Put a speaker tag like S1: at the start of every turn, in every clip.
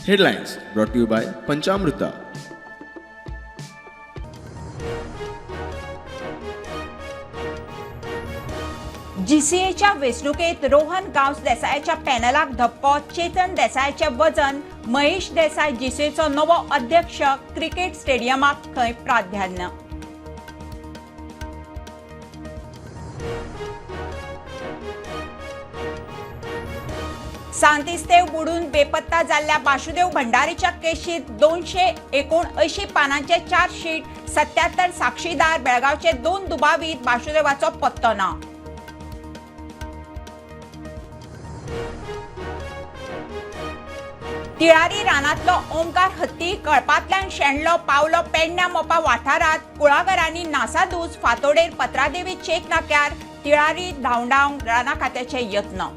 S1: Headlines brought to you by Panchamruta.
S2: जीसीएच्या वेंचणुकेत Rohan Gawas देसायाच्या पॅनलाक धपको. चेतन देसायाचें वजन. महेश देसाय जीसीएचो नवो अध्यक्ष. क्रिकेट स्टेडियमाक थंय प्राधान्य. सांतिस्तेव बुडून बेपत्ता जाल्ल्या बाशुदेव भंडारीच्या केशीत 279 पानांचे चार्जशीट. 77 साक्षीदार. बेळगांवचे 2 दुबावीत. बाशुदेवाचो पत्तो ना. तिळारी रानांतलो ओंकार हत्ती कळपांतल्यान शेणलो. पावलो पेडण्या मोपा वाठारांत. कुळागरांनी नासादूस. फातोडेर पत्रादेवी चेक नाक्यार तिळारी धांवडावंक राना खात्याचे यत्न.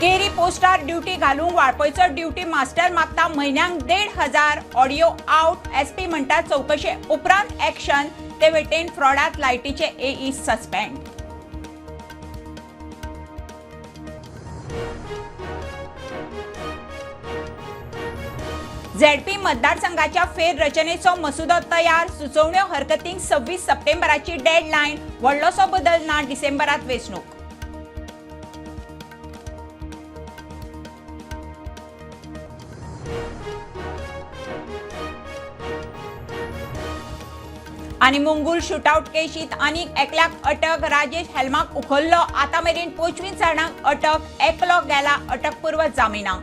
S2: केरी पोस्टार ड्युटी घालूंक वाळपयचो ड्युटी मास्टर मागता म्हयन्यांक 1500. Audio out. एसपी म्हणटा चवकशे उपरांत एक्शन. ते वटेन फ्रॉडात लायटीचे एई सस्पेंड. झेडपी मतदारसंघाच्या फेररचनेचो मसुदो तयार. सुचोवण्यो हरकतींक 26 सप्टेंबराची डेडलायन. व्हडलोसो बदल ना. डिसेंबरात वेंचणूक. आनी मुंगूल शूटआउट केशीत आनीक एकल्याक अटक. राजेश हेल्माक उखल्लो. आतां मेरेन 25 जाणांक अटक. एकलो गेला अटकपूर्व जामिना.